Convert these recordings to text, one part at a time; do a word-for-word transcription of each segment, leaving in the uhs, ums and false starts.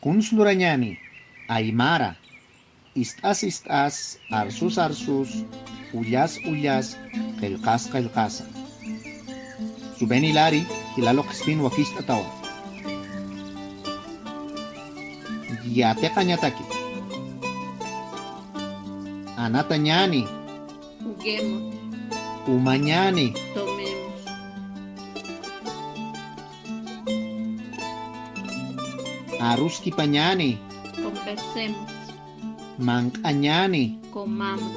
Kuns lurañäni, aymara, ist'as ist'as, arsus arsus, ullas ullas, qillqas qillqasa. Subeni Lari, jilalu qhispin wakicht'atawa. Yatiqañataki. Anatañäni. Juguemos. Umañäni. Tomemos. Aruskipañäni. Conversemos. Manq'añäni. Comamos.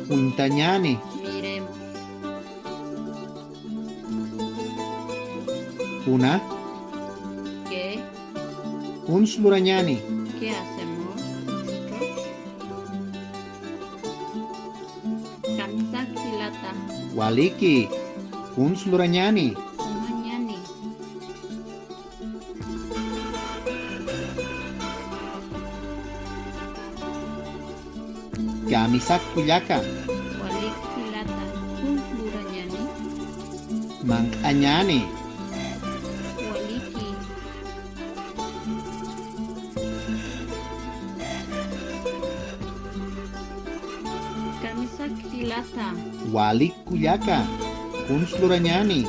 Uñtañäni. Miremos. Kuna. ¿Qué? Kuns lurañäni. ¿Qué hacemos nosotros? Kamisak jilata. Waliki. Kuns lurañäni. Umañäni. Kamisak kullaka. Walik jilata. Kuns lurañäni. Manq'añäni. Waliki. Kamisak jilata. Walik kullaka. Kuns lurañäni.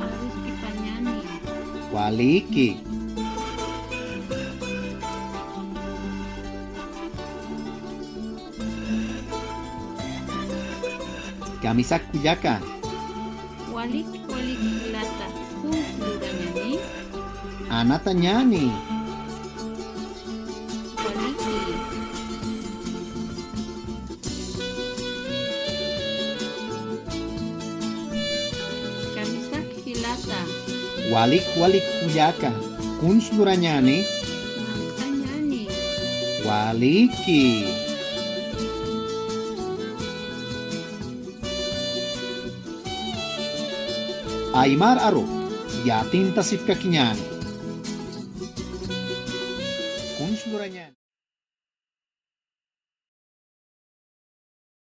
Aruskipañäni. Waliki. Kamisak kullaka. Walik, walik jilata. Kuns lurañäni. Anatañäni. Waliki. Kamisak jilata. Walik walik kullaka. Kuns lurañäni. Manq'añäni. Waliki. Aymar aru, yatintasipkakiñäni. Kuns lurañäni.